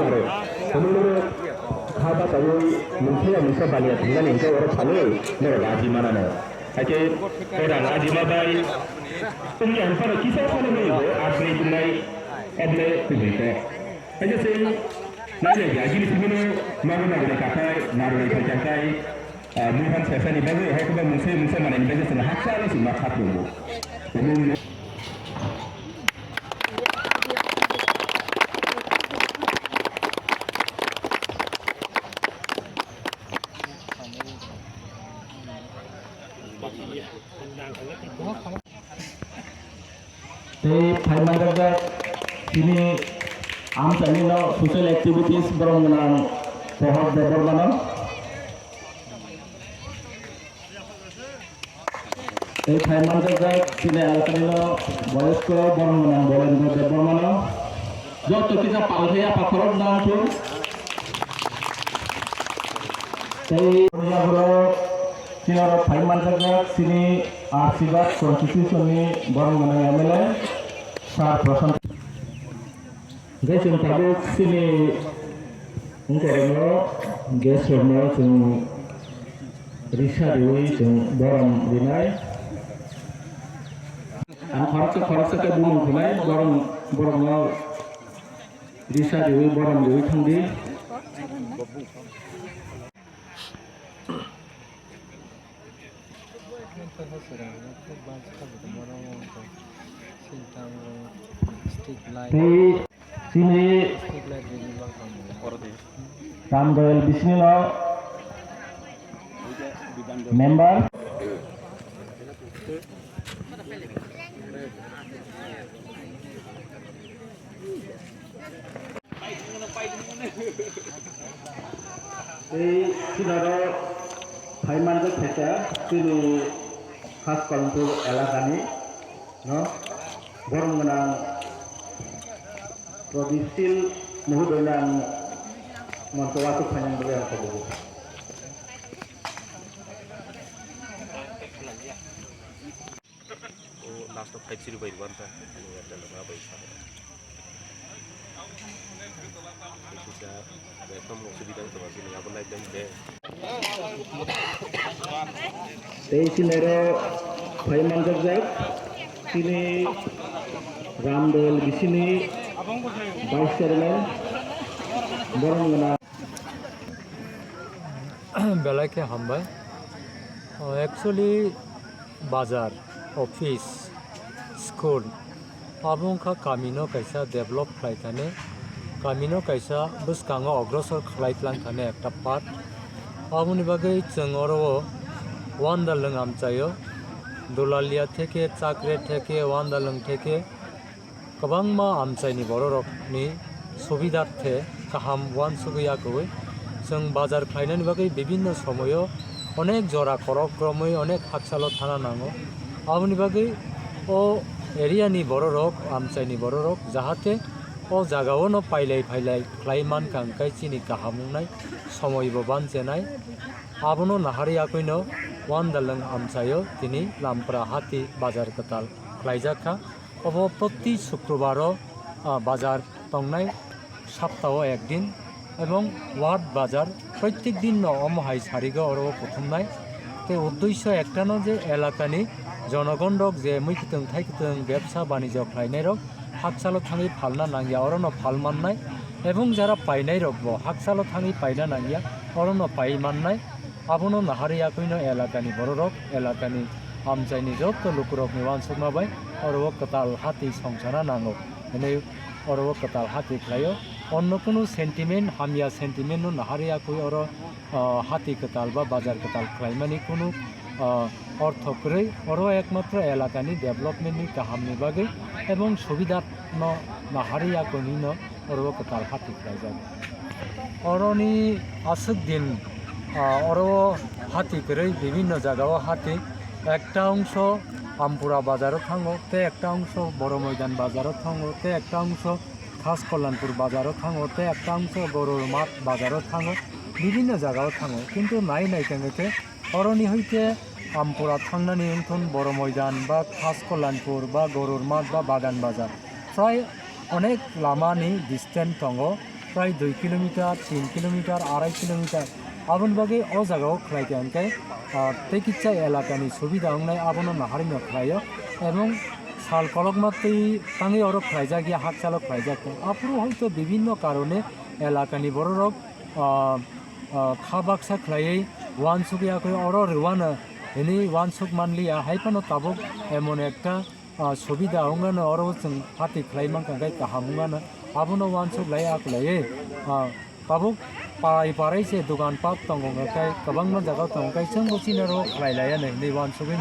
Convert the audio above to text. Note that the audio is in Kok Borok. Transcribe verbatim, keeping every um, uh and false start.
Aro, kono kha bachawi mungsa ya mungsa baliya thangnani hwnkhe oro phalwi norok aji manano. Haikhe o rang ajima bai chwngni ang phano kisa phano hwnwi bo asni tongnai oble kubui kok. Haikhe chwng nailai di ajini simi no nogo narwknai kathai, narwknai phaikha khai, ah, muihan sesani bagwi hai kwbang mungsa mungsa manani bagwi chwng hakchalo chwng ma kha phungo. Tei phai manjakjak chini amchaini no social activities borok gwnang Pohor Debbarmano. Tei phai manjakjak chini elakani no boyosko borok gwnang Bolendra Debbarmano. Joto kisa pal khe yapha khorok nang thung. Tei yaborok chini oro phai manjakjak chini Asirwad constitution ni borok gwnang M L A Sir Prashant. Hingke chwng tabuk chini wngkorokno guest rokno chwng risa riwi chwng borom rinai. Ang khoroksa khoroksa khe bumung khwnai borom, borokno risa riwi borom riwi thangdi. Tei chini Tamdoel bisini no member. Tei sinaro phai manjak khaisa chini Khas Kalimpur elakani no borom gwnang Pradipsil Mohodoino ang moncho o aswk phainani bagwi ang kobokgo. O last o five zero bai rwkha ani Airtel rwkha bai sa. Kisa ekdom osubida wngtongma chini abo lifeline be. Tei chini oro phai manjakjak chini Ramdol bisini vice chairman borom gwnang. Belai khe hambai. O, actually, bazar, office, school, abo wngkha kamino kaisa develop khlai thani, kamino kaisa bwskango ogrosor khlai tlang thani ekta part. Aboni bagwi chwng oro o Wandalwng amchaio, Dulalia theke, Chakre theke, Wandalwng theke, kwbangma amchaini bororokni subidharthe kaham uansugwi yakwi chwng bazar khlainani bagwi bibinno somoio onek jora korok romwi onek haksalo thana nango. Aboni bagwi o area ni bororok, amchaini bororok jahate o jagao no pailai phailai khlai mankha, hwnkhe chini kaham wngnai somoibo banchenai. Abono naharwi yakwino Wandalwng amchaio tini Lampra hati bazar kwtal khlaijak kha. Obo proti Shukrobaro, ah, bazar tongnai, saptao ekdin, ebong ward bazar proitek dinno omo hai sarigo oro o kuthumnai. Tei uddesyo ektano je elakani jonogon rok je mui kwtwng thai kwtwng bebsa banijo khlainai rok haksalo thangwi phalna nangya, orono phal mannai, ebong jara painai rokbo haksalo thangwi paina nangya, orono pai mannai. Abono naharwi yakwino elakani bororok, elakani amchaini joto lukurokni uansukma bai oro o kwtal hati songchana nango hwnwi oro o kwtal hati khlaio. Onno kunu sentiment, hamya sentiment no naharwi yakwi oro, ah, hati kwtal ba bazar kwtal khlaimani kunu, ah, ortho kwrwi. Oro ekmatro elakani development ni kahamni bagwi ebong subida no naharwi yakwi hwnwi no oro o kwtal hati khlaijago. Oroni aswk din, ah, oro o hati kwrwi bibinno jagao hati, ekta ongso Ampura bazaro thango, tei ekta ongso Boro Moidan bazaro thango, tei ekta ongso Khas Kalyanpur bazaro thango, tei ekta ongso Goror Math bazaro thango, bibinno jagao thango. Kintu nai nai tongwi khe oroni hoite Ampura thangnani wngthun Boro Moidan ba Khas Kalyanpur ba Goror Math ba Bagan Bazar, prai onek lamani distance tongo. Prai dui kilometer, tin kilometer, arai kilometer, aboni bagwi o jagao khlai kha hwnkhe, ah, tei kisa elakani subida wngnai abono naharino khlaio, ebong sal kolokma twi tangwi oro khlaijak ya, hakchalo khlaijak tongo. Aphuru hoito bibinno karone elakani bororok, ah, ah, kha baksa khlaiwi uansukya khe oro rwano hwnwi uansuk manliya, hai phano tabuk emon ekta ah, subida wngmano oro chwng hati khlai mankha hwnkhe kaham wngmano abono uansuk lai akwlaiwi, ah, tabuk parai parai se dogan pat tongo hwnkhe kwbangma jaga tongo hwnkhe chwngbo chini oro khlai laiya hinwi uansugwi.